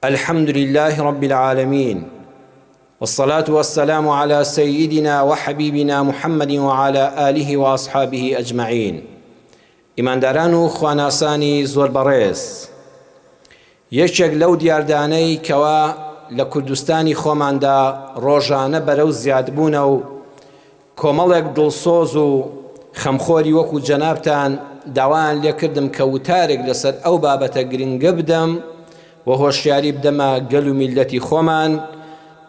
الحمد لله رب العالمين والصلاة والسلام على سيدنا وحبيبنا محمد وعلى آله وأصحابه أجمعين ئیمانداران و خواناسانی زۆر بەڕێز یەکێک لەو دیاردانەی کەوا لە کوردستانی خۆماندا ڕۆژانە بەرەو زیادبوونە و کۆمەڵێک دڵسۆز و خەمخۆری وەکو جەنابتان داوایان لێکردم کە وتارێک لەسەر ئەو بابەتە گرنگە بدەم و هۆشیاری بدەمە گەل و میللەتی خۆمان،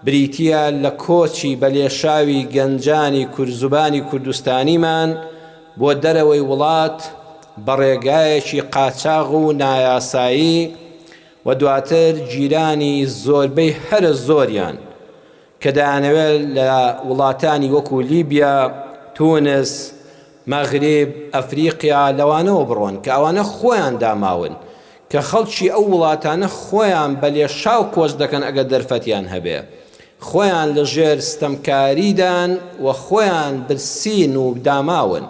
بریتییە لە کۆچی بە لێشاوی گەنجانی کوردزوبانی کوردستانیمان بۆ دەرەوەی وڵات بە ڕێگایەکی قاچاغ و نایاسایی و دواتر گیرانی زۆربەی هەرە زۆریان کە دەیانەوێت لە وڵاتانی وەکو لیبیا، تونس، مەغریب، ئەفریقیا لەوانەوە بڕۆن کە ئەوانە خۆیان داماون کە خەڵکی ئەو وڵاتانە خۆیان بە لێشاو کۆچ دەکەن ئەگەر دەرفەتیان هەبێ خۆیان لە ژێر ستەمکاریدان و خۆیان برسین و داماون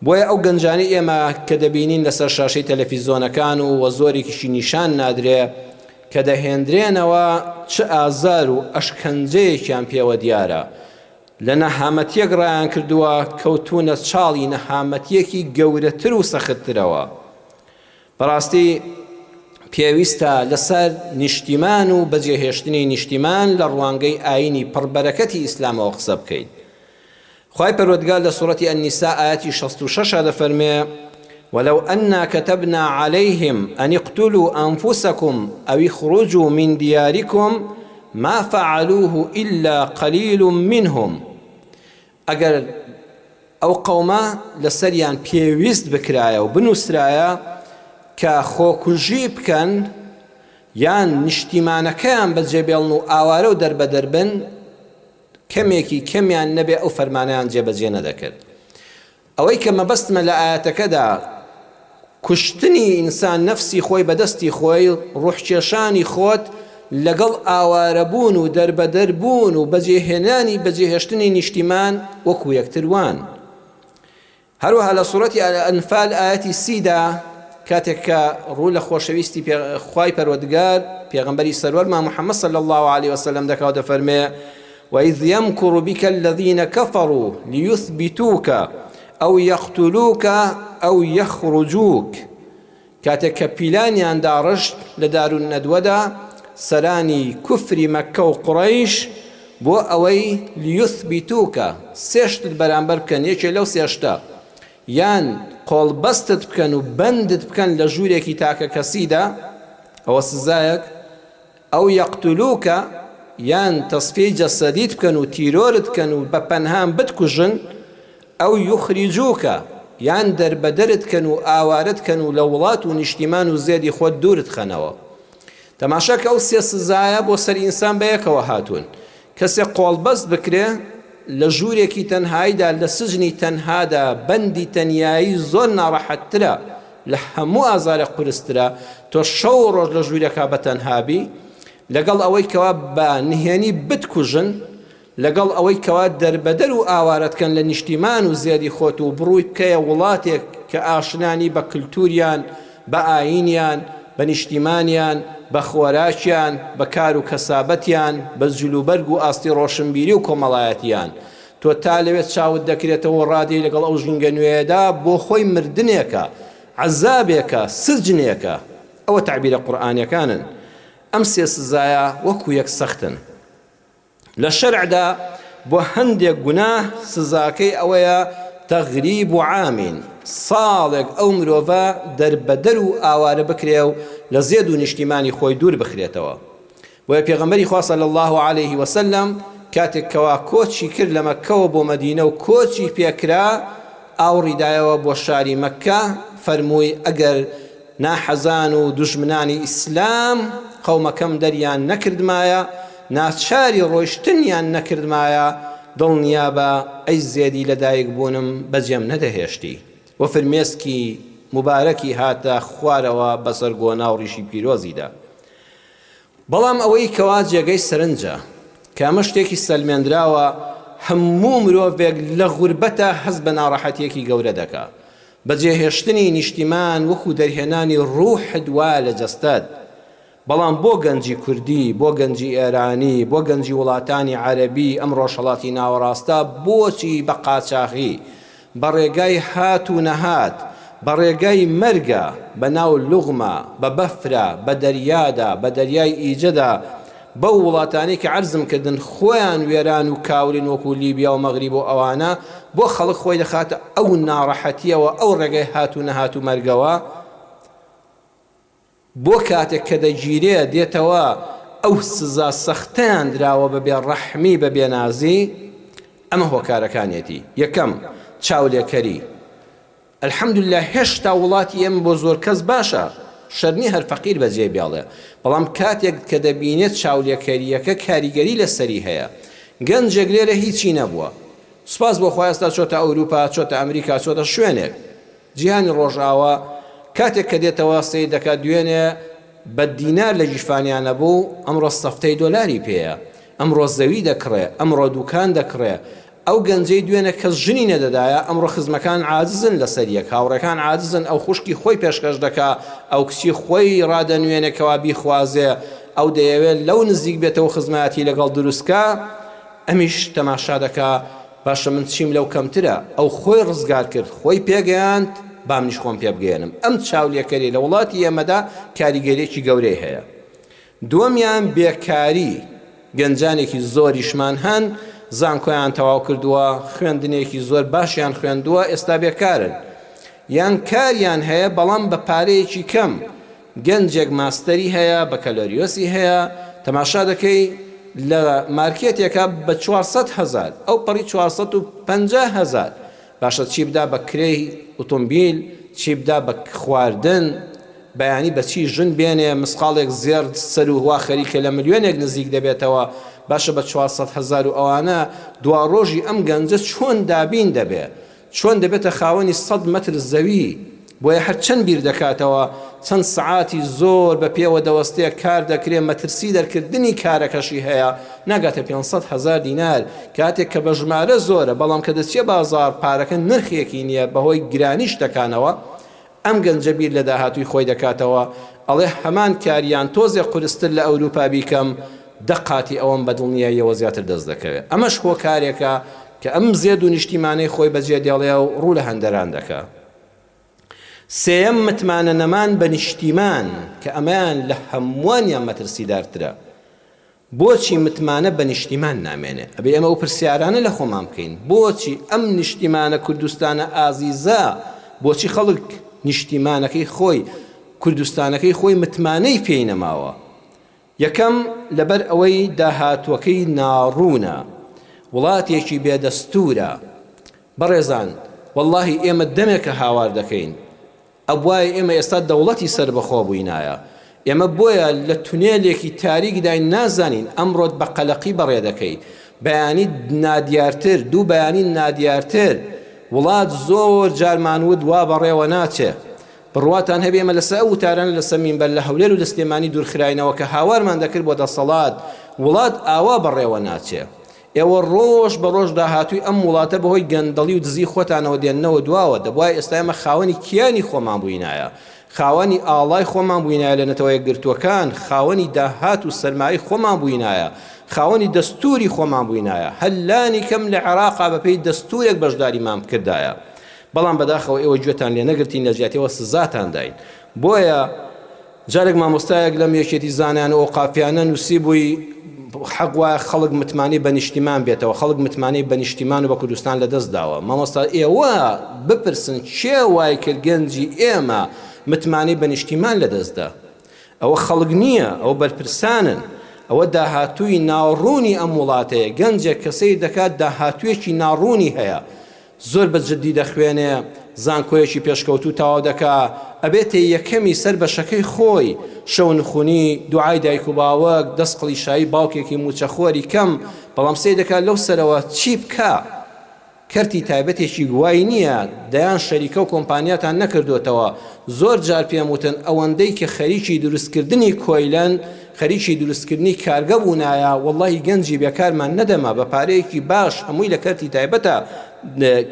بۆیە ئەو گەنجانەی ئێمە کە دەبینین لەسەر شاشەی تەلەفیزۆنەکان و وە زۆرێکیشی نیشان نادرێ کە دەهێندرێنەوە چ ئازار و ئەشکەنجەیەکیان پێوە دیارە لە نەهامەتیەک ڕایان کردووە کەوتوونە چاڵی نەهامەتیەکی گەورەتر و سەختترەوە بەڕاستی پێویستە لەسەر نیشتیمان و بەجێهێشتنی نیشتیمان لە ڕوانگەی ئاینی پڕبەرەکەتی ئیسلامەوە قسە بکەین خوای پەروەردگار لە سوڕەتی النساء ئایەتی 66 دەفەرمێ ولو أنا كتبنا عليهم أن اقتلوا أنفسكم أو اخرجوا من دياركم ما فعلوه إلا قليل منهم ئەگەر ئەو قەومە لەسەریان پێویست بکرایە و بنووسرایە کە خۆکوژی بکەن یان نیشتیمانەکەیان بەجێبێڵن و ئاوارە و دەربەدەر بن کەمێکی کەمیان نەبێ ئەو فەرمانەیان جێبەجێ نەدەکرد. ئەوەی کە مەبەستمە لە ئایەتەکەدا کوشتنی ئینسان نەفسی خۆی بە دەستی خۆی، ڕوحکێشانی خۆت لەگەڵ ئاوارەبوون و دەربەدەر بوون و بەجێهێنانی بەجێهێشتنی نیشتیمان وەکو یەکتر وان. هەروەها لە سوڕەتی ئەنفال ئایەتی سی دا کاتێک کە ڕوو لە خۆشەویستی خوای پەروەردگار پێغەمبەری سەروەرمان محمد صلی اللە علیه وسلم دەکا و دەفەرمێ وإذ يمكر بك الذين كفروا ليثبتوك أو يقتلوك أو يخرجوك کاتێک کە پیلانیان داڕشت لە دارالندوەدا سەرانی کوفری مەککە و قوڕەیش بۆ ئەوەی لیثبتوک سێ شتت بەرامبەر بکەن یەکێ لەو سێ شتە یان قۆڵبەستت بکەن و بەندت بکەن لە ژوورێکی تاکەکەسیدا ئەوە سزایەک ئەو یەقتلوکە یان تەسفیەی جەسەدیت بکەن و تیرۆرت کەن و بە پەنهان بتکوژن، ئەو یوخریجوکە یان دەربەدەرت کەن و ئاوارەت کەن و لە وڵات و نیشتیمان و زێدی خۆت دوورت خەنەوە. تەماشا کە ئەو سێ سزایە بۆ سەر ئینسان بەیەکەوە هاتوون. کەسێک قۆڵبەست بکرێ لە ژوورێکی تەنهاییدا لە سجنی تەنهادا بەندی تەنیایی زۆر ناڕەحەتترە لە هەموو ئازارێک قورسترە تۆ شەو و ڕۆژ لە ژوورێکا بە تەنها بی لەگەڵ ئەوەی کەوا بە نهێنی بتکوژن لەگەڵ ئەوەی کەوا دەربەدەر و ئاوارەت کەن لە نیشتیمان و زێدی خۆت و بڕووی بکەیە وڵاتێک کە ئاشنا نی بە کلتوریان بە ئایینیان، بە نیشتیمانیان، بە خۆراکیان، بە کار و کەسابەتیان، بە جلوبەرگ و ئاستی ڕۆشنبیری و کۆمەڵایەتییان. تۆ تا لەوێ چاوت دەکرێتەوە و ڕادێی لەگەڵ ئەو ژینگە نوێیەدا، بۆ خۆی مردنێکە، عەزابێکە، سجنێکە. ئەوە تەعبیرە قورئانیەکانن. ئەم سێ سزایە وەکو یەک سەختن. لە شەرعدا بۆ هەندێک گوناه سزاکەی ئەوەیە تغریب عام ساڵێک ئەو مرۆڤە دەربەدەر و ئاوارە بکرێ و لە زێد و نیشتیمانی خۆی دوور بخرێتەوە بۆیە پێغەمبەری خوا صلی اللە علیه وسلم کاتێک کەوا کۆچی کرد لە مەککەوە بۆ مەدینە و کۆچی پێکرا ئاوڕی دایەوە بۆ شاری مەککە فەرمووی ئەگەر ناحەزان و دوژمنانی ئیسلام قەومەکەم دەریان نەکردمایە، ناچاری ڕۆیشتنیان نەکردمایە، دڵنیابە ئەی زێدی لەدایک بوونم بەجێم نەدەهێشتی. و فرمێسکی موبارەکی هاتە خوارەوە بەسەر گۆنا و ڕیشی پیرۆزیدا. بەڵام ئەوەی کەوا جێگەی سەرنجە، کە ئەمە شتێکی سەلمێندراوە، هەموو مرۆڤێک لە غوربەتا هەست بە ناڕەحەتییەکی گەورە دەکا. بەجێهێشتنی نیشتیمان وەکو دەرهێنانی ڕوحت وایە لە جەستەت. بەڵام بۆ گەنجی کوردی، بۆ گەنجی ئێرانی، بۆ گەنجی وڵاتانی عەرەبی ئەم ڕۆژهەڵاتی ناوەڕاستە بۆچی بە قاچاغی، بە ڕێگای هات و نەهات، بە ڕێگای مەرگە، بە ناو لوغمە، بە بەفرە، بە دەریادا، بە دەریای ئیجەدا، بەو وڵاتانەی کە عەرزم کردن خۆیان وێران و کاولن وەکو لیبیا و مەغریب و ئەوانە، بۆ خەڵک خۆی دەخاتە ئەو ناڕەحەتیەوە، ئەو ڕێگای هات و نەهات و مەرگەوە؟ بۆ کاتێک کە دەگیرێ دێتەوە ئەو سزا سەختەیان دراوە بە بێ ڕەحمی بە بێ نازی ئەمە هۆکارەکانیەتی یەکەم چاولێکەری الحمدللە هێشتا وڵاتی ئێمە بۆ زۆر کەس باشە شەرنی هەر فەقیر بەجێ بێڵێ بەڵام کاتێک کە دەبینێت چاولێکەریەکە کاریگەری لەسەری هەیە گەنجێک لێرە هیچی نەبووە سوپاس بۆ خوا ئێستا چۆتە ئەوروپا چۆتە ئەمریکا چۆتە شوێنێک جیهانی ڕۆژئاوا کاتێک کە دێتەوە سەیر دەکات دوێنێ بە دینار لە گیرفانیا نەبوو، ئەمڕۆ سەفتەی دۆلاری پێیە، ئەمڕۆ زەوی دەکڕێ، ئەمڕۆ دوکان دەکڕێ، ئەو گەنجەی دوێنێ کەس ژنی نەدەدایە ئەمڕۆ خزمەکان عاجزن لەسەر یەک، هاوڕێکان عاجزن، ئەو خوشکی خۆی پێشکەش دەکا، ئەو کچی خۆی ڕادەنوێنێ کەوا بیخوازێ، ئەو دەیەوێ لەو نزیک بێتەوە خزمایەتی لەگەڵ دروست کا، ئەمیش تەماشا دەکا باشە من چیم لەو کەمترە، ئەو خۆی ڕزگار کرد، خۆی پێگەیاند، با منیش خۆم پێبگەیەنم. ئەم چاولێکەریە لە وڵاتی ئێمەدا کاریگەریەکی گەورەی هەیە. دووەمیان بێکاری، گەنجانێکی زۆریشمان هەن زانکۆیان تەواو کردووە، خوێندنێکی زۆر باشیان خوێندووە، ئێستا بێکارن. یان کاریان هەیە بەڵام بە پارەیەکی کەم، گەنجێک ماستەری هەیە، بەکەلۆریۆسی هەیە، تەماشا دەکەی لە مارکێتێکا بە 400 هەزار، ئەوپەڕی 450 هەزار، باشە چی بدا بە کرێی ئوتومبیل، چی بدا بە خواردن، بەیانی بە چی ژن بێنێ، مسقاڵێک زێڕ سەروو وا خەریکە لە ملیۆنێک نزیک دەبێتەوە، باشە بە 400 هەزار و ئەوانە دواڕۆژی ئەم گەنجە چۆن دابین دەبێ؟ چۆن دەبێتە خاوەنی سەد مەتر زەوی، بۆیە هەر چەند بیر دەکاتەوە چەند سەعاتی زۆر بە پێوە دەوەستێ کار دەکرێ مەترسی دەرکردنی کارەکەشی هەیە ناگاتە 500 هەزار دینار کاتێک کە بە ژمارە زۆرە بەڵام کە دەچیە بازاڕ پارەکە نرخێکی نییە بەهۆی گرانی شتەکانەوە ئەم گەنجە بیر لە داهاتووی خۆی دەکاتەوە، ئەڵێ هەمان کار یان تۆزێ قورستر لە ئەوروپا بیکەم، دە قاتی ئەوەم بە دڵنیاییەوە زیاتر دەست دەکەوێ. ئەمەش هۆکارێکە کە ئەم زێد و نیشتیمانەی خۆی بەجێ دێڵێ و ڕوو لە هەندەران دەکا. سێیەم متمانە نەمان بە نیشتیمان کە ئەمەیان لە هەمووانیان مەترسیدارترە. بۆچی متمانە بە نیشتیمان نامێنێ؟ ئەبێ ئێمە ئەو پرسیارانە لە خۆمان بکەین، بۆچی ئەم نیشتیمانە کوردستانە ئازیزە، بۆچی خەڵک نیشتیمانەکەی خۆی، کوردستانەکەی خۆی متمانەی پێی نەماوە؟ یەکەم لەبەر ئەوەی داهاتووەکەی ناڕوونە، وڵاتێکی بێ دەستوورە. بەڕێزان وەڵڵاهی ئێمە دەمێکە هاوار دەکەین، ئەبوایە ئێمە ئێستا دەوڵەتی سەربەخۆ بووینایە. ئێمە بۆیە لە تونێلێکی تاریکداین نازانین ئەمڕۆت بە قەلەقی بەڕێ دەکەی، بەیانی نادیارتر، دوو بەیانی نادیارتر. وڵات زۆر جارمان وت وا بەڕێوە ناچێ. بڕواتان هەبێ ئێمە لەسەر ئەو وتارانە لەسەر مینبەر لە هەولێر و لە سلێمانی دوورخراینەوە کە هاوارمان دەکرد بۆ دەسەڵات، وڵات ئاوا بەڕێوە ناچێ. ئێوە ڕۆژ بە ڕۆژ داهاتووی ئەم وڵاتە بەهۆی گەندەڵی و دزی خۆتانەوە دێننەوە دواوە، دەبوایە ئێستا ئێمە خاوەنی کیانی خۆمان بووینایە، خاوەنی ئاڵای خۆمان بووینایە لە نەتەوە یەکگرتووەکان، خاوەنی داهات و سەرمایەی خۆمان بووینایە، خاوەنی دەستووری خۆمان بووینایە، هەر لانی کەم لە عێراقا بەپێی دەستوورێک بەشداریمان بکردایە. بەڵام بەداخەوە ئێوە گوێتان لێ نەگرتین لە جیاتیەوە سزاتان داین. بۆیە. جارێک مامۆستایەک لەم یەکێتی زانایان و ئەوقافیانە نووسیبووی، حەق وایە خەڵک متمانەی بە نیشتیمان بێتەوە، خەڵک متمانەی بە نیشتیمان و بە کوردستان لەدەست داوە. مامۆستا ئێوە بپرسن کێ وای کرد گەنجی ئێمە متمانەی بە نیشتیمان لەدەست دا؟ ئەوە خەڵک نییە، ئەوە بەرپرسانن. ئەوە داهاتووی ناڕوونی ئەم وڵاتەیە. گەنجێک کە سەیر دەکات داهاتوویەکی ناڕوونی هەیە. زۆر بە جدی دەخوێنێ، زانکۆیەکی پێشکەوتوو تەواو دەکا، ئەبێتە یەکەمی سەر بەشەکەی خۆی، شەونخونی، دوعای دایک و باوک، دەست قڵیشایی باوکێکی مووچەخۆری کەم، بەڵام سەیر دەکا لەو سەرەوە چی بکا؟ کەرتی تایبەتێکی وای نییە، دەیان شەریکە و کۆمپانیاتان نەکردۆتەوە، زۆر جار پێم وتن ئەوەندەی کە خەریکی دروستکردنی کۆیلەن، خەریکی دروستکردنی کارگە بوونایە وەڵاهی گەنجی بێکارمان نەدەما بە پارەیەکی باش هەمووی لە کەرتی تایبەتا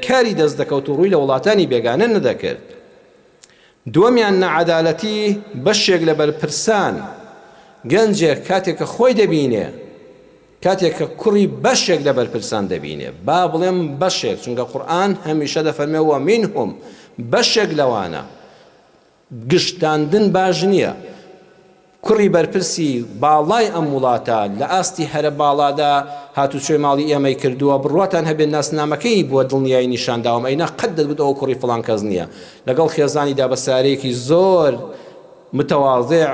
کاری دەست دەکەوت و ڕووی لە وڵاتانی بێگانە نەدەکرد. دووەمیان ناعەدالەتی بەشێک لە بەرپرسان. گەنجێک کاتێک کە خۆی دەبینێ، کاتێک کە کوڕی بەشێک لە بەرپرسان دەبینێ، با بڵێم بەشێک، چونکە قورئان هەمیشە دەفەرمێ ومنهم، بەشێک لەوانە، گشتاندن باش نییە. کوڕی بەرپرسی باڵای ئەم وڵاتە لە ئاستی هەرە باڵادا هاتوچۆی ماڵی ئێمەی کردووە، بڕواتان هەبێت ناسنامەکەی بۆ دڵنیایی نیشان داوم، ئەینا قەت دەتگوت ئەوە کوڕی فڵان کەس نییە. لەگەڵ خێزانیدا بە سەیارەیەکی زۆر متواضع،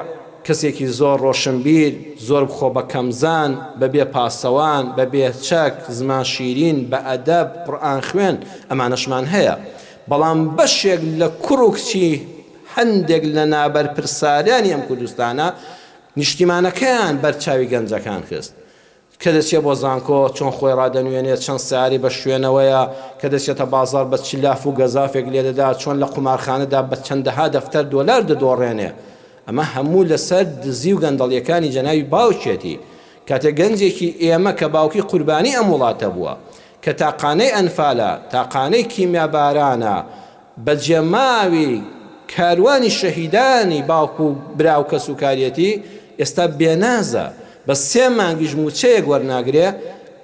کەسێکی زۆر ڕۆشنبیر، زۆر خۆ بە کەمزان، بە بێ پاسەوان، بە بێ چەک، زمان شیرین، بە ئەدەب، قورئان خوێن، ئەمانەشمان هەیە. بەڵام بەشێک لە کوڕ و کچی هەندێک لە نابەرپرسارانی ئەم کوردستانە نیشتیمانەکەیان بەر چاوی گەنجەکان خست. کە دەچێ بۆ زانکۆ چۆن خۆی ڕادەنوێنێ، چەند سەیارەی بە شوێنەوەیە، کە دەچێتە بازاڕ بە چ لاف و گەزافێک لێدەدا، چۆن لە قومارخانەدا بە چەندەها دەفتەر دۆلار دەدۆڕێنێ. ئەمە هەموو لەسەر دزی و گەندەڵیەکانی جەنابی باوکیەتی. کاتێ گەنجێکی ئێمە کە باوکی قوربانی ئەم وڵاتە بووە، کە تاقانەی ئەنفالە، تاقانەی کیمیابارانە، بەجێماوی کاروانی شەهیدانی باوک و برا و کەسوکاریەتی، ئێستا بێنازە، بە سێ مانگیش مووچەیەک وەرناگرێ،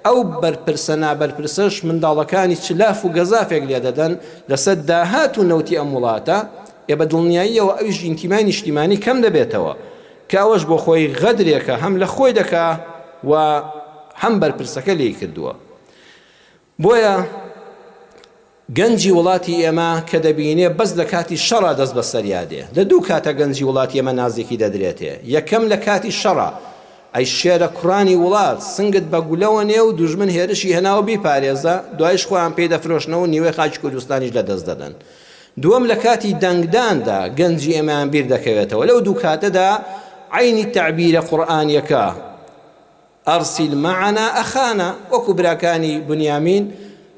ئەو بەرپرسە نابەرپرسەش منداڵەکانی چ لاف و گەزافێک لێدەدەن لەسەر داهات و نەوتی ئەم وڵاتە، ئێ بە دڵنیاییەوە ئەویش ئینتیمای نیشتیمانی کەم دەبێتەوە، کە ئەوەش بۆ خۆی غەدرێکە هەم لە خۆی دەکا و هەم بەرپرسەکە لێی کردووە. بۆیە گەنجی وڵاتی ئێمە کە دەبینێ بەس لە کاتی شەڕا دەست بەسەریا دێ. لە دوو کاتە گەنجی وڵاتی ئێمە نازێکی دەدرێتێ. یەکەم لە کاتی شەڕا. ئەی شێرە کوڕانی وڵات سنگت بە گولەوە نێ و دوژمن هێرشی هێناوە بیپارێزە، دوایش خۆیان پێی دەفرۆشنەوە و نیوەی خاکی کوردستانیش لە دەست دەدەن. دووەم لە کاتی دەنگداندا گەنجی ئێمەیان بیر دەکەوێتەوە. لەو دوو کاتەدا عەینی تەعبیرە قورئانیەکە، ارسل معنا اخانا، وەکو براکانی بنیامین،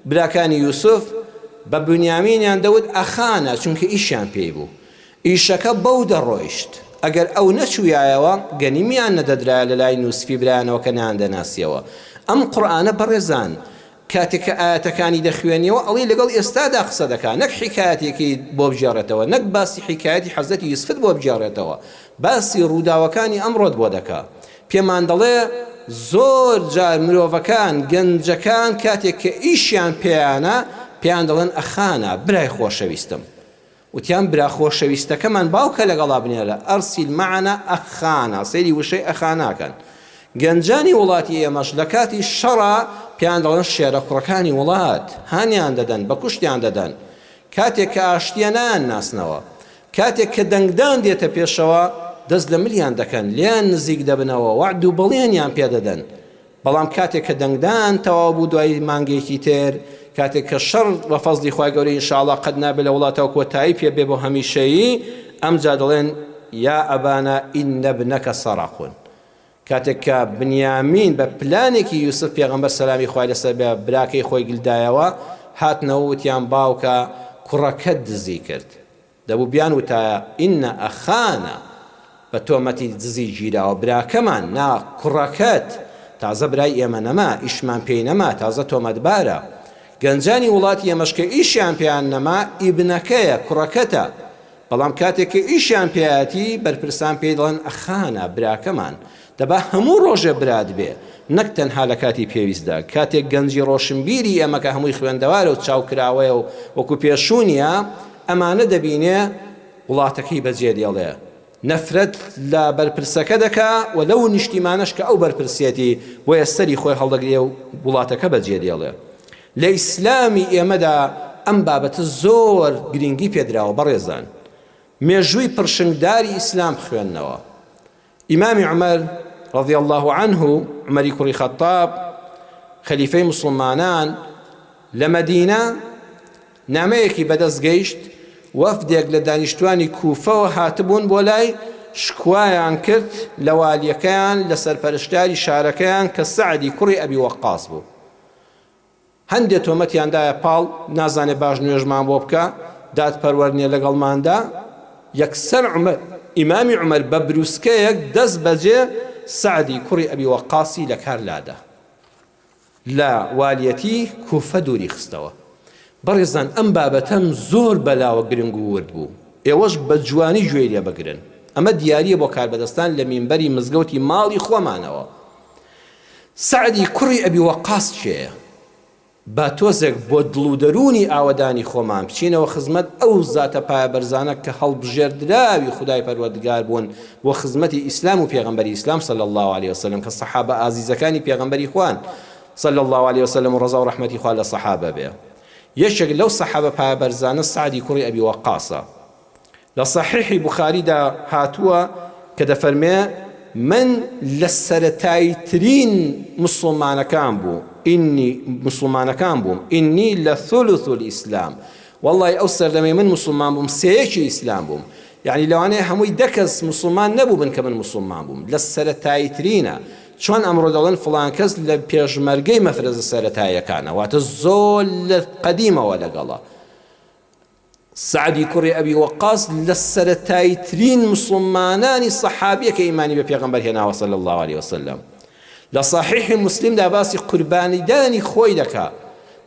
براکانی یوسف، بە بنیامینیان دەوت اخانا چونکە ئیشیان پێی بوو. ئیشەکە بەو دەڕۆیشت. ئەگەر ئەو نەچوویایەوە گەنمیان نەدەدرایە لە لای نوسفی برایانەوە کە نەیاندەناسیەوە. ئەم قورئانە بەڕێزان کاتێک کە ئایەتەکانی دەخوێنیەوە ئەڵێی لەگەڵ ئێستادا قسە دەکا نەک حیکایەتێکی بۆ بگێڕێتەوە نەک باسی حیکایەتی حەزرەتی یوسفت بۆ بگێڕێتەوە باسی ڕووداوەکانی ئەمڕۆت بۆ دەکا پێمان دەڵێ زۆر جار مرۆڤەکان گەنجەکان کاتێک کە ئیشیان پێیانە پێیان دەڵێن ئەخانا برای خۆشەویستم وتیان برا خۆشەویستەکەمان باوکە لەگەڵا بنێرە، ارسل معنا اخانا، سەیری وشەی اخانا کەن. گەنجانی وڵاتی ئێمەش لە کاتی شەڕا پێیان دەڵێن شێرە کوڕەکانی وڵات، هانیان دەدەن، بە کوشتیان دەدەن. کاتێک کە ئاشتییە نایانناسنەوە. کاتێک کە دەنگدان دێتە پێشەوە دەست لە ملیان دەکەن، لێیان نزیک دەبنەوە، وەعد و بەڵێنیان پێ دەدەن. بەڵام کاتێک کە دەنگدان تەواو بوو دوای مانگێکی تر کاتێک کە شەڕ بە فەزڵی خوای گەورە ان شاء اللە قەت نابێت لە وڵاتەوە کۆتایی پێ بێ بۆ هەمیشەیی ئەمجا دەڵێن یا ابانا ان ابنک سرق کاتێک کە بنیامین بە پلانێکی یوسف پێغەمبەر سەلامی خوای لەسەر بێ براکەی خۆی گلدایەوە هاتنەوە وتیان باوکە کوڕەکەت دزی کرد دەبوو بیان وتایە ان اخانا بە تۆمەتی دزی گیراوە براکەمان نا کوڕەکەت تازە برای ئێمە نەما ئیشمان پێی نەما تازە تۆمەتبارە گەنجانی وڵاتی ئێمەش کە ئیشیان پێیان نەما ئیبنەکەیە کوڕەکەتە بەڵام کاتێک کە ئیشیان پێیەتی بەرپرسان پێی دەڵێن اخانا براکەمان دەبا هەموو ڕۆژێ برات بێ نەک تەنها لە کاتی پێویستدا، کاتێک گەنجی ڕۆشنبیری ئێمە کە هەمووی خوێندەوارە و چاو کراوەیە و وەکو پێشوو نیە ئەمانە دەبینێ وڵاتەکەی بەجێ دێڵێ نەفرەت لە بەرپرسەکە دەکا و لەو نیشتیمانەش کە ئەو بەرپرسیەتی بۆیە سەری خۆی هەڵدەگرێ و وڵاتەکە بەجێ دێڵێ. لە ئیسلامی ئێمەدا ئەم بابەتە زۆر گرینگی پێدراوە بەڕێزان مێژووی پرشنگداری ئیسلام بخوێننەوە ئیمامی عومەر رضی اللە عنه، عومەری کوڕی خەتاب، خەلیفەی موسڵمانان لە مەدینە نامەیەکی بەدەست گەیشت، وەفدێک لە دانیشتوانی کوفەوە هاتبوون بۆ لای، شکوایان کرد لە والیەکەیان لە سەرپەرشتیاری شارەکەیان کە سەعدی کوڕی ئەبی وەقاس بوو. هەندێ تۆمەتیان دایە پاڵ، نازانێ باش نوێژمان بۆ بکا، دادپەروەر نیە لەگەڵماندا، یەکسەر عومەر، ئیمامی عومەر بە بروسکەیەک دەست بەجێ سەعدی کوڕی ئەبی وەقاسی لە کار لادا، لە والیەتی کوفە دووری خستەوە. بەڕێزان ئەم بابەتەم زۆر بەلاوە گرنگ و ورد بوو، ئێوەش بە جوانی گوێی لێ بگرن. ئەمە دیاریە بۆ کاربەدەستان لە مینبەری مزگەوتی ماڵی خۆمانەوە. سەعدی کوڕی ئەبی وەقاس کێیە؟ با تۆزێک بۆ دڵ و دەروونی ئاوەدانی خۆمان بچینەوە خزمەت ئەو زاتە پایەبەرزانە کە هەڵبژێردراوی خودای پەروەردگار بوون بۆ خزمەتی ئیسلام و پێغەمبەری ئیسلام صلی اللە علیە وسلم کە سەحابە ئازیزەکانی پێغەمبەری خوان صلی اللە علیە وسلم و ڕەزا و ڕەحمەتی خوا لە سەحابە بێ. یەکێک لەو سەحابە پایەبەرزانە سەعدی کوڕی ئەبی وەقاصە. لە سەحیحی بوخاریدا هاتووە کە دەفەرمێ، من لە سەرەتاییترین موسڵمانەکان بوو، ئینی، موسڵمانەکان بووم، ئینی لە ثلث الاسلام، وەڵڵاهی ئەو سەردەمەی من موسڵمان بووم سێیەکی ئیسلام بووم، یەعنی لەوانەیە هەمووی دە کەس موسڵمان نەبووبن کە من موسڵمان بووم، لە سەرەتاییترینە، چۆن ئەمڕۆ دەڵێن فڵان کەس لە پێشمەرگەی مەفرەزە سەرەتاییەکانە، واتە زۆر لە قەدیمەوە لەگەڵە. سەعدی کوڕی ئەبی وەقاس لە سەرەتاییترین موسڵمانانی سەحابیە کە ئیمانی بە پێغەمبەر هێناوە صلی اللە علیە وسلم. لە صحیح مسلمدا باسی قوربانیدانی خۆی دەکا،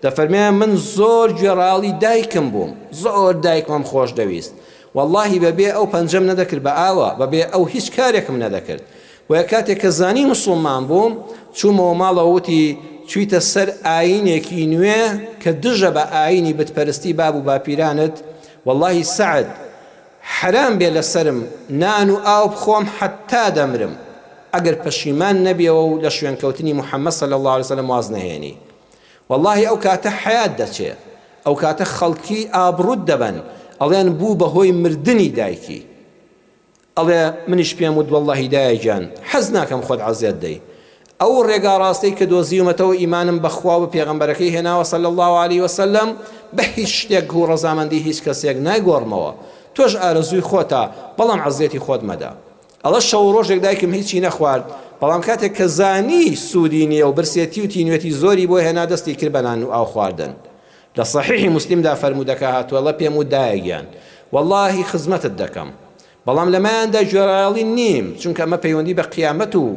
دەفەرمێ من زۆر گوێڕایەڵی دایکم بووم، زۆر دایکمم خۆش دەویست، وەڵڵاهی بەبێ ئەو پەنجەم نەدەکرد بە ئاوا، بەبێ ئەو هیچ کارێکم نەدەکرد. بۆیە کاتێک کە زانی موسڵمان بووم چوومەوە ماڵەوە وتی چوویتە سەر ئایینێکی نوێ کە دژە بە ئایینی بت پەرستی باب و باپیرانت وەڵاهی سەعد حەرام بێ لەسەرم نان و ئاو بخۆم حەتتا دەمرم ئەگەر پەشیمان نەبیەوە و لە شوێنکەوتنی محمد صلی اللە علیە وسلم واز نەهێنی وەڵاهی ئەو کاتە حەیات دەچێ ئەو کاتە خەڵکی ئابڕوت دەبەن ئەڵێن بوو بەهۆی مردنی دایکی ئەڵێ منیش پێم وت وەڵڵاهی دایە گیان حەز ناکەم خۆت عەزێت دەی ئەو ڕێگا ڕاستەی کە دۆزیومەتەوە ئیمانم بە خوا و بە پێغەمبەرەکەی هێناوە صلی اللە علیه وسلم بە هیچ شتێک و ڕەزامەندی هیچ کەسێک نایگۆڕمەوە تۆش ئارەزووی خۆتە بەڵام عەزێتی خۆت مەدە ئەڵە شەو و ڕۆژێک دایکم هیچی نەخوارد بەڵام کاتێک کە زانی سوودی نییە و برسێتی و تینوێتی زۆری بۆ هێنا دەستی کرد بە نان و ئاو خواردن لە صحیحی موسلیمدا فەرموودەکە هاتووە اللە پێم وت دایە گیان وەڵاهی خزمەتت دەکەم بەڵام لەمایاندا گوێڕایەڵی نیم چونکە ئەمە پەیوەندی بە قیامەت و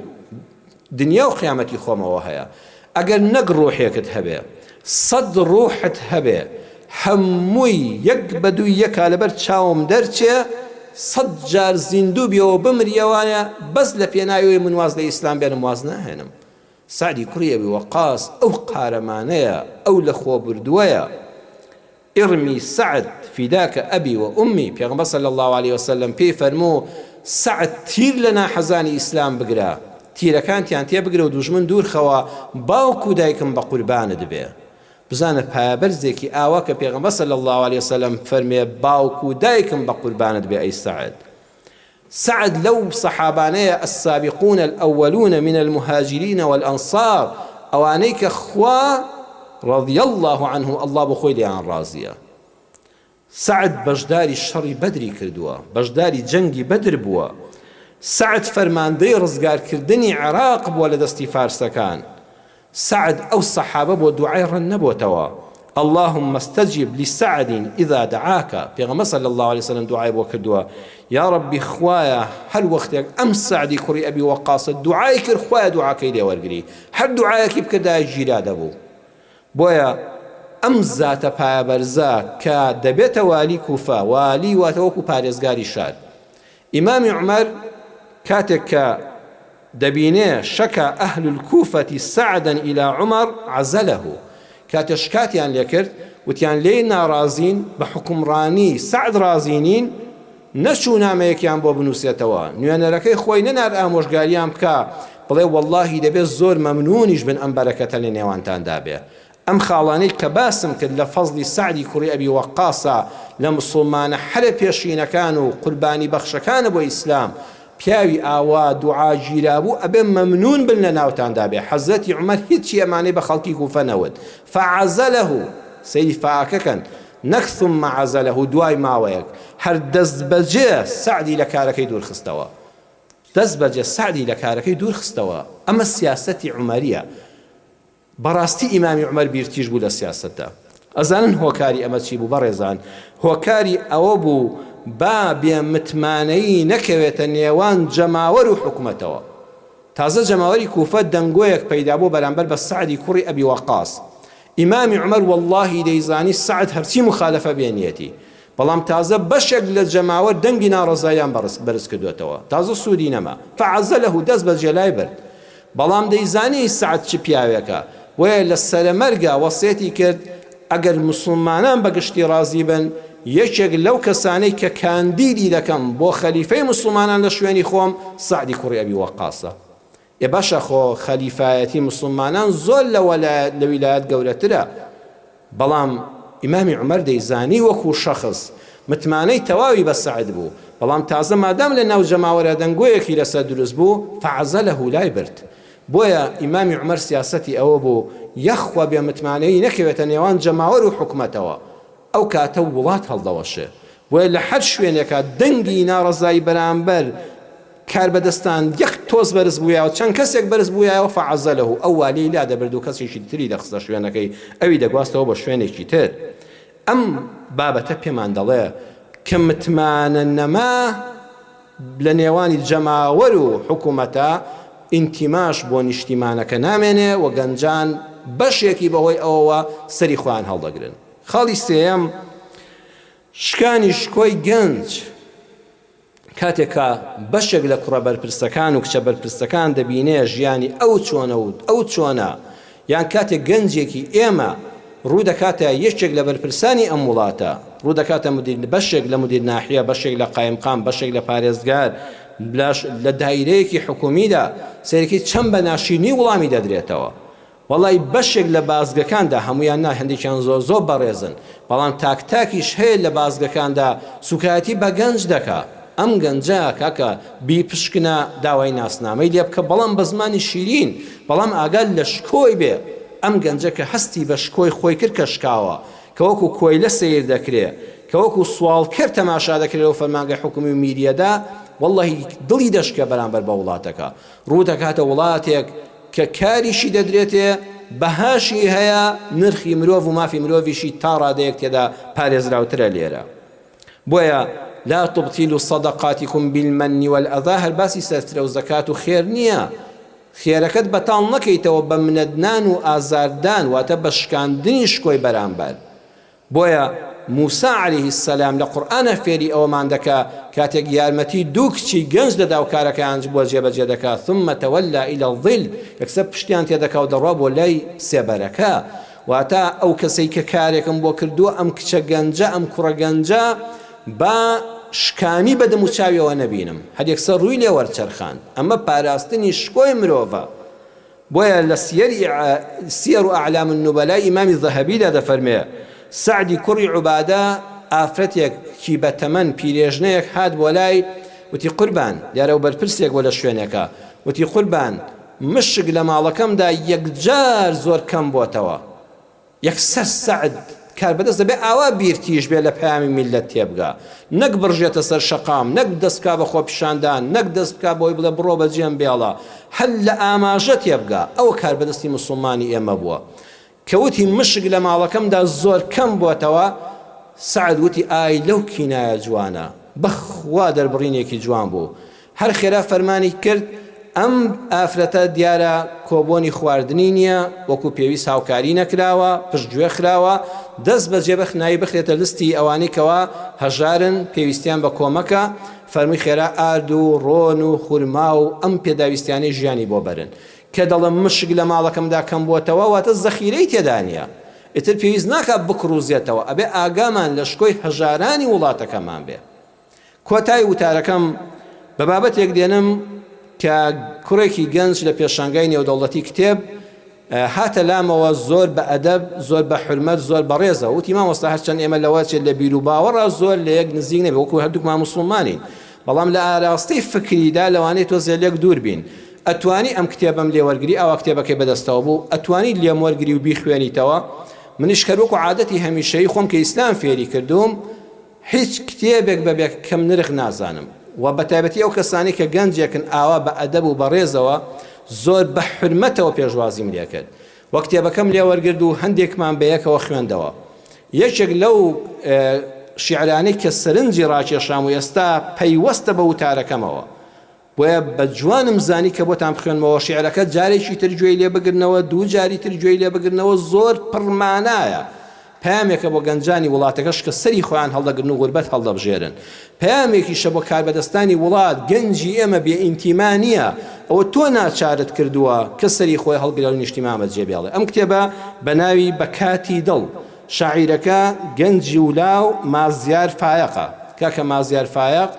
دنیا و قیامەتی خۆمەوە هەیە ئەگەر نەک ڕوحێکت هەبێ سەد ڕوحت هەبێ هەمووی یەک بە دووی یەکا لەبەر چاوم دەرچێ سەد جار زیندوو بیەوە بمریەوانە بەس لە پێناوی من واز لە ئیسلام بێنم واز ناهێنم سەعدی کوڕی ئەبی وەقاس ئەو قارەمانەیە، ئەو لەخۆبوردووەیە، ارمی سعد فداک ابی و امی، پێغەمبەر صلی اللە علیە وسلم پێی فەرموو، سەعد تیر لە ناحەزانی ئیسلام بگرە، تیرەکانتیان تێ بگرە و دوژمن دوور خەوە، باوک و دایکم بە قوربانت بێ. بزانە پایەبەرزێکی ئاوا کە پێغەمبەر صلی اللە علیە وسلم فەرمێ باوک و دایکم بە قوربانت بێ ئەی سەعد. سەعد لەو سەحابانەیە السابقون الاولون من المهاجرین والانصار ئەوانەی کە خوا رضی اللە عنهم اللە بۆ خۆی لێیان ڕازیە. سەعد بەشداری شەڕی بەدری کردووە، بەشداری جەنگی بەدر بووە. سەعد فەرماندەی ڕزگارکردنی عێراق بووە لە دەستی فارسەکان. سەعد ئەو سەحابە بۆ دوعای ڕەت نەبۆتەوە، اللهم استجب لسعد اذا دعاک، پێغەمبەر صلی اللە علیە وسلم دوعای بۆ کردووە، یاڕەبی خوایە هەر وەختێک ئەم سەعدی کوڕی ئەبی وەقاصە دوعای کرد خوایە دوعاکەی لێ وەرگری، هەر دوعایەکی بکردایە گیرا دەبوو. بۆیە ئەم زاتە پایەبەرزە کە دەبێتە والی کوفە، والی واتە وەکو پارێزگاری شار، ئیمامی عومەر کاتێک کە دەبینێ شکا اهل الکوفە سعدا الی عمر عزله کاتێ شکاتیان لێ کرد وتیان لێی ناڕازین بە حوکمڕانی سەعد ڕازی نین نەچوو نامەیەکیان بۆ بنووسێتەوە نوێنەرەکەی خۆی نەنارد ئامۆژگاریان بکا بڵێ وەڵڵاهی دەبێ زۆر مەمنونیش بن ئەم بەرەکەتە لە نێوانتاندا بێ ئەم خاڵانەی کە باسم کرد لە فەزڵی سەعدی کوڕی ئەبی وەقاصە لە موسڵمانە حەرە پێشینەکان و قوربانی بەخشەکانە بۆ ئیسلام، پیاوی ئاوا دوعا گیرابوو ئەبێ مەمنون بن لە ناوتاندا بێ، حەزرەتی عومەر هیچی ئەمانەی بە خەڵکی کوفە نەوت، فعزله، سەیری فاکە کەن نەک ثم عزله دوای ماوەیەک، هەر دەستبەجێ سەعدی لە کارەکەی دوورخستەوە. دەستبەجێ سەعدی لە کارەکەی دوورخستەوە، ئەمە سیاسەتی عومەریە. بەڕاستی ئیمامی عومەر بیرتیژ بوو لە سیاسەتدا. ئەزانن هۆکاری ئەمە چی بوو بەڕێزان؟ هۆکاری ئەوە بوو با بێ متمانەیی نەکەوێتە نێوان جەماوەر و حکومەتەوە. تازە جەماوەری کوفە دەنگۆیەک پەیدا بوو بەرامبەر بە سەعدی کوڕی ئەبی وەقاس. ئیمامی عومەر وەڵڵاهی دەیزانی سەعد هەرچی موخالەفە بێ نیەتی. بەڵام تازە بەشێک لە جەماوەر دەنگی ناڕەزاییان بەرز کردووەتەوە، تازە سوودی نەما، فعزله دەست بەجێ لای برد، بەڵام دەیزانی سەعد چ پیاوێکە، بۆیە لە سەرەمەرگا وەسێتی کرد ئەگەر موسڵمانان بە گشتی ڕازی بن، یەکێک لەو کەسانەی کە کاندیدی دەکەم بۆ خەلیفەی موسڵمانان لە شوێنی خۆم سەعدی کوڕی ئەبی وەقاسە. ئێ باشە خۆ خەلیفایەتی موسڵمانان زۆر لە وەلایەت لە ویلایەت گەورەترە بەڵام ئیمامی عومەر دەیزانی وەکو شەخس متمانەی تەواوی بە سەعد بوو بەڵام تازە مادام لە ناو جەماوەرا دەنگۆیەکی لەسەر دروست بوو فعزله لای برد بۆیە ئیمامی عومەر سیاسەتی ئەوە بوو یەخوا بێ متمانەیی نەکەوێتە نێوان جەماوەر و حکومەتەوە ئەو کاتە وڵات هەڵدەوەشێ. بۆیە لە هەر شوێنێکا دەنگی ناڕەزایی بەرامبەر کاربەدەستان یەک تۆز بەرز بوویایەوە، چەند کەسێک بەرز بوویایەوە فعزله ئەو والیەی لادەبرد و کەسێکی تری دەخستە شوێنەکەی، ئەوی دەگواستەوە بۆ شوێنێکی تر. ئەم بابەتە پێمان دەڵێ کە متمانە نەما لە نێوانی جەماوەر و حکومەتە ئینتیماش بۆ نیشتیمانەکە نامێنێ و گەنجان بەشێکی بەهۆی ئەوەوە سەری خۆیان هەڵدەگرن. خاڵی سێیەم، شکانی شکۆی گەنج، کاتێک کە بەشێک لە کوڕە بەرپرسەکان و کچە بەرپرسەکان دەبینێ ژیانی ئەو چۆنە و ئەو چۆنە، یان کاتێک گەنجێکی ئێمە ڕوو دەکاتە یەکێک لە بەرپرسانی ئەم وڵاتە، ڕوو دەکاتە مدیر بەشێک لە مدیر ناحیە، بەشێک لە قایمقام، بەشێک لە پارێزگار، لە دایرەیەکی حکومیدا، سەیرەکەی چەند بە ناشیرنی وڵامی دەدرێتەوە. وەڵای بەشێک لە بازگەکاندا هەموویان نا هەندێکیان زۆر زۆر بەڕێزن بەڵام تاک تاکیش هەیە لە بازگەکاندا سوکایەتی بە گەنج دەکا ئەم گەنجە کاکە بیپشکنە داوای ناسنامەی لێ بکە بەڵام بە زمانی شیرین بەڵام ئاگات لە شکۆی بێ ئەم گەنجە کە هەستی بە شکۆی خۆی کرد کە شکاوە کە وەکو کۆیلە سەیر دەکرێ کە وەکو سواڵکەر تەماشا دەکرێ لەو فەرمانگە حکومی و میریەدا وەڵڵەهی دڵی دەشکێ بەرامبەر بە وڵاتەکە ڕوو دەکاتە وڵاتێک کە کاریشی دەدرێتێ، بەهاشی هەیە، نرخی مرۆڤ و مافی مرۆڤیشی تا ڕادەیەک تێدا پارێزراوترە لێرە. بۆیە، لا تبطلوا صدقاتکم بالمن والاذی، هەر باسی سەرترە و زەکات و خێر نییە. خێرەکەت بەتاڵ نەکەیتەوە بە منەتنان و ئازاردان، واتە بە شکاندنی شکۆی بەرامبەر. بۆیە موسا علیه السلام لە قورئانا فێری ئەوەمان دەکا کاتێک یارمەتی دوو کچی گەنج دەدا و کارەکەیان بۆ جێبەجێ دەکا ثم تولی الی الظل یەکسەر پشتیان تێدەکا و دەڕوا بۆ لای سێبەرەکە واتە ئەو کەسەی کە کارێکم بۆ کردووە ئەم کچە گەنجە ئەم کوڕە گەنجە با شکانی بە دەموچاویەوە نەبینم هەر یەکسەر ڕووی لێ وەرچەرخاند ئەمە پاراستنی شکۆی مرۆڤە بۆیە لە سیەری سیەر اعلام النبلاء ئیمامی ذەهەبیدا دەفەرموێ، سەعدی کوڕی عوبادە ئافرەتێکی بە تەمەن پیرێژنەیەک هات بۆ لای وتی قوربان، دیارە ئەو بەرپرسێک بووە لە شوێنێکا، وتی قوربان مشک لە ماڵەکەمدا یەکجار زۆر کەم بۆتەوە، یەکسەر سەعد کاربەدەست دەبێ ئاوا بیر تیژ بێ لە پەیامی میللەت تێبگا نەک بڕژێتە سەر شەقام نەک دەست بکا بە خۆپیشاندان نەک دەست بکا بەوەی بڵێ بڕۆ بەجێم بێڵە هەر لە ئاماژە تێبگا ئەوە کاربەدەستی موسڵمانی ئێمە بووە کە وتی مشک لە ماڵەکەمدا زۆر کەم بۆتەوە سەعد وتی ئای لەو کینایە جوانە بەخوا دەربڕینێکی جوان بوو هەر خێرا فەرمانی کرد، ئەم ئافرەتە دیارە کۆبۆنی خواردنی نییە، وەکو پێویست هاوکاری نەکراوە، پشتگوێ خراوە، دەست بەجێ بەخنایی بخرێتە لستی ئەوانەی کەوا هەژارن، پێویستیان بە کۆمەکە، فەرمووی خێرا ئارد و ڕۆن و خورما و ئەم پێداویستیانەی ژیانی بۆ بەرن. کە دەڵێم مشک لە ماڵەکەمدا کەم بۆتەوە، واتە زەخیرەی تێدا نییە. ئیتر پێویست ناکات بکڕوزێتەوە، ئەبێ ئاگامان لە شکۆی هەژارانی وڵاتەکەمان بێ. کۆتای وتارەکەم بە بابەتێک دێنم کە کوڕێکی گەنج لە پێشانگای نێودەوڵەتی کتێب هاتە لامەوە زۆر بە ئەدەب زۆر بە حورمەت زۆر بەڕێزە وتی مامۆستا هەرچەند ئێمە لەوە چێت لە بیر و باوەڕا زۆر لە یەک نزیک نەبێ وەکو هەردووکمان موسڵمانین بەڵام لە ئاراستەی فکریدا لەوانەیە تۆزێ لێک دوور بین ئەتوانی ئەم کتێبەم لێ وەرگری ئاوا کتێبەکەی بەدەستەوە بوو ئەتوانی لێم وەرگری و بیخوێنیتەوە منیش کە وەکو عادەتی هەمیشەیی خۆم کە ئیسلام فێری کردووم هیچ کتێبێک بە بێ کەم نرخ نازانم و بەتایبەتی ئەو کەسانەی کە گەنجێکن ئاوا بە ئەدەب و بەڕێزەوە زۆر بە حورمەتەوە پێشوازیم لێکرد و کتێبەکەم لێ وەرگرت و هەندێکمان بەیەکەوە خوێندەوە یەکێک لەو شیعرانەی کە سەرنجی ڕاکێشام و ئێستا پەیوەستە بە وتارەکەمەوە بۆیە بە جوانم زانی کە بۆتان بخوێنمەوە شیعرەکە جارێکی تر گوێی لێ بگرنەوە دوو جاری تر گوێی لێ بگرنەوە زۆر پڕ مانایە. پەیامێکە بۆ گەنجانی وڵاتەکەش کە سەری خۆیان هەڵدەگرن و غوربەت هەڵدەبژێرن. پەیامێکیشە بۆ کاربەدەستانی وڵات، گەنجی ئێمە بێ ئینتیما نییە، ئەوە تۆ ناچارت کردووە کە سەری خۆی هەڵگرێ و نیشتیمان بەجێ بێڵێ. ئەم کتێبە بە ناوی بە کاتی دڵ، شاعیرەکە گەنجی و لاو مازیار فایەقە. کاکە مازیار فایەق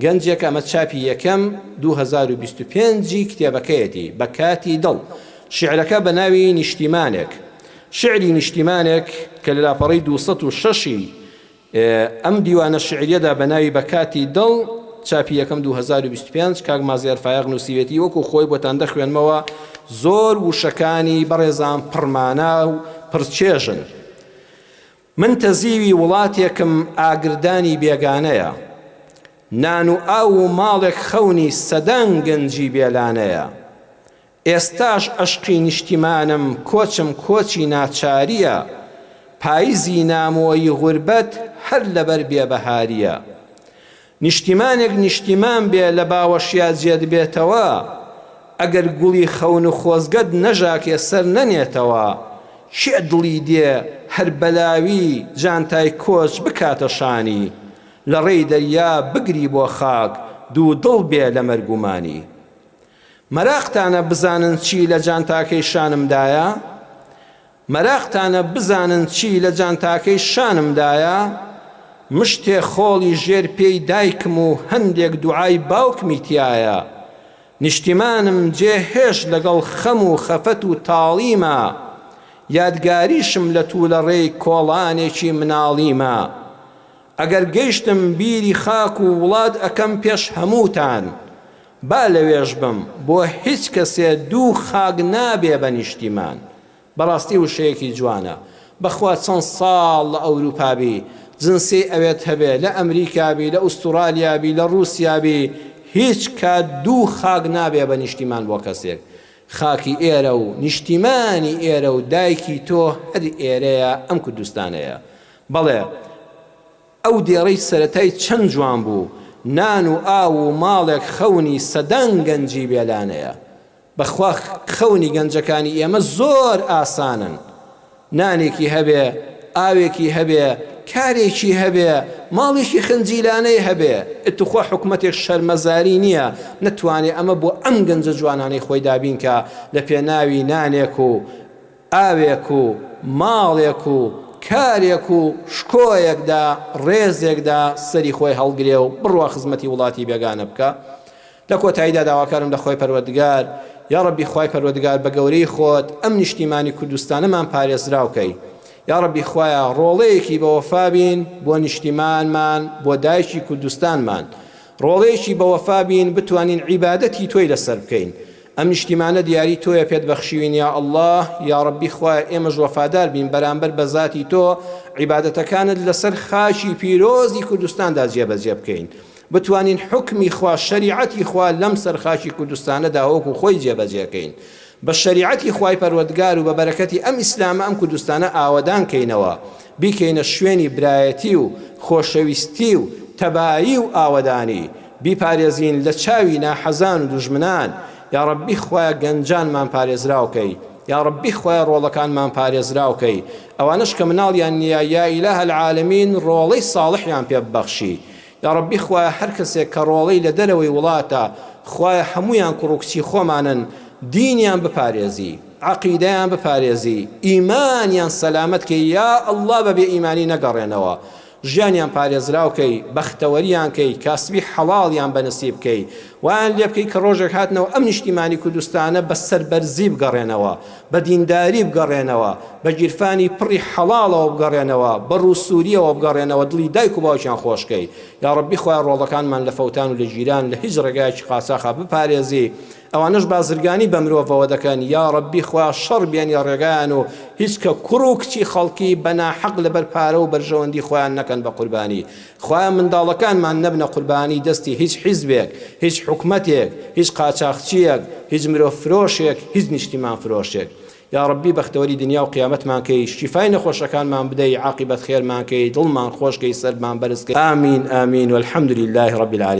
گەنجێکە ئەمە چاپی یەکەم 2025 ی کتێبەکەیەتی، بە کاتی دڵ. شیعرەکە بە ناوی نیشتیمانێک. شیعری نیشتیمانێک کە لە لاپەڕەی 206 ی ئەم دیوانە شیعریەدا بە ناوی بە کاتی دڵ، چاپی یەکەم 2025، کاک مازیار فایەق نووسیوێتی، وەکو خۆی بۆتان دەخوێنمەوە، زۆر وشەکانی بەڕێزان پڕ مانا و پڕ چێژن. من تەزیوی وڵاتێکم ئاگردانی بێگانەیە، نان و ئاو و ماڵێک خەونی سەدان گەنجی بێلانەیە. ئێستاش ئەشقی نیشتیمانم کۆچم کۆچی ناچارییە پایزی نامۆیی غوربەت هەر لەبەر بێ بەهارییە نیشتیمانێک نیشتیمان بێ لە باوەشیا جێت بێتەوە ئەگەر گوڵی خەون و خۆزگەت نەژاکێ سەر نەنێتەوە کێ دڵی دێ هەر بەلاوی جانتای کۆچ بکاتە شانی لە ڕێی دەریا بگری بۆ خاک دوودڵ بێ لە مەرگ و مانی. مەراقتانە بزانن چی لە جانتاکەی شانمدایە؟ مەراقتانە بزانن چی لە جانتاکەی شانمدایە؟ مشتێ خۆڵی ژێر پێی دایکم و هەندێک دوعای باوکمی تیایە. نیشتیمانم جێ هێشت لەگەڵ خەم و خەفەت و تاڵیما. یادگاریشم لە توولەڕێی کۆڵانێکی مناڵیما. ئەگەر گەیشتم بیری خاک و وڵات ئەکەم پێش هەمووتان. با لەوێش بم، بۆ هیچ کەسێ دوو خاک نابێ بە نیشتیمان. بەڕاستی وشەیەکی جوانە. بەخوا چەند ساڵ لە ئەوروپا بی، جنسیەی ئەوێت هەبێ، لە ئەمریکا بی، لە ئوستوڕالیا بی، لە ڕوسیا بی، هیچ کات دوو خاک نابێ بە نیشتیمان بۆ کەسێک. خاکی ئێرە و نیشتیمانی ئێرە و دایکی تۆ هەر ئێرەیە ئەم کوردستانەیە. بەڵێ. ئەو دێڕەی سەرەتای چەند جوان بوو، نان و ئاو و ماڵێک خەونی سەدان گەنجی بێلانەیە. بەخوا خەونی گەنجەکانی ئێمە زۆر ئاسانن. نانێکی هەبێ، ئاوێکی هەبێ، کارێکی هەبێ، ماڵێکی خنجیلانەی هەبێ. ئتوخوا حکومەتێک شەرمەزاری نییە نەتوانێ ئەمە بۆ ئەم گەنجە جوانانەی خۆی دابین کا لە پێناوی نانێک و ئاوێک و ماڵێک و کارێک و شکۆیەکدا ڕێزێکدا سەری خۆی هەڵگرێ و بڕوا خزمەتی وڵاتی بێگانە بکا. لە کۆتاییدا داواکارم لە خوای پەروەردگار یاڕەبی خوای پەروەردگار بە گەورەی خۆت ئەم نیشتیمانی کوردستانەمان پارێزراو کەی یاڕەبی خوایە ڕۆڵەیەکی بەوەفا بین بۆ نیشتیمانمان بۆ دایکی کوردستانمان ڕۆڵەیەکی بەوەفا بین بتوانین عیبادەتی تۆی لەسەر بکەین ئەم نیشتیمانە دیاری تۆیە پێت بەخشیوین یا اللە یاڕەبی خوایە ئێمەش وەفادار بین بەرامبەر بە زاتی تۆ عیبادەتەکانت لەسەر خاکی پیرۆزی کوردستاندا جێبەجێ بکەین بتوانین حوکمی خوا شەریعەتی خوا لەم سەر خاکی کوردستانەدا وەکو خۆی جێبەجێکەین بە شەریعەتی خوای پەروەردگار و بە بەرەکەتی ئەم ئیسلامە ئەم کوردستانە ئاوەدان کەینەوە بیکەینە شوێنی برایەتی و خۆشەویستی و تەبایی و ئاوەدانی بیپارێزین لە چاوی ناحەزان و دوژمنان یاڕەبی خوایە گەنجانمان پارێزراو کەی یاڕەبی خوایە ڕۆڵەکانمان پارێزراو کەی ئەوانەش کە مناڵیان نییە یا ئیلاه العالمین ڕۆڵەی ساڵحیان پێ ببەخشی یاڕەبی خوایە هەر کەسێک کە ڕۆڵەی لە دەرەوەی وڵاتە خوایە هەموویان کوڕ و کچی خۆمانن دینیان بپارێزی عەقیدەیان بپارێزی ئیمانیان سەلامەت کەی یا اللە بە بێ ئیمانی نەگەڕێنەوە ژیانیان پارێزراو کەی، بەختەوەریان کەی، کاسبی حەڵاڵیان بە نسیب کەی، وایان لێ بکەی کە ڕۆژێک هاتنەوە ئەم نیشتیمانی کوردستانە بە سەربەرزی بگەڕێنەوە، بە دینداری بگەڕێنەوە، بە گیرفانی پڕی حەڵاڵەوە بگەڕێنەوە، بە ڕووسوورییەوە بگەڕێنەوە، دڵی دایک و باوکیان خۆش کەی. یاڕەبی خوایە ڕۆڵەکانمان لە فەوتان و لە گیران لە هیچ ڕێگایەکی قاچاخا بپارێزی، ئەوانەش بازرگانی بە مرۆڤەوە دەکەن یاڕەبی خوا شەڕ بێنیە ڕێگایان و هیچ کە کوڕ و کچی خەڵکی بە ناحەق لەبەر پارە و بەرژەوەندی خۆیان نەکەن بە قوربانی خوایە منداڵەکانمان نەبنە قوربانی دەستی هیچ حیزبێک هیچ حکومەتێک هیچ قاچاخچیەک هیچ مرۆڤ فرۆشێک هیچ نیشتیمان فرۆشێک یاڕەبی بەختەوەری دنیا و قیامەتمان کەی شیفای نەخۆشەکانمان بدەی عاقیبەت خێرمان کەی دڵمان خۆش کەی سەرمان بەرز کەی آمین آمین والحمد لله رب العالمین.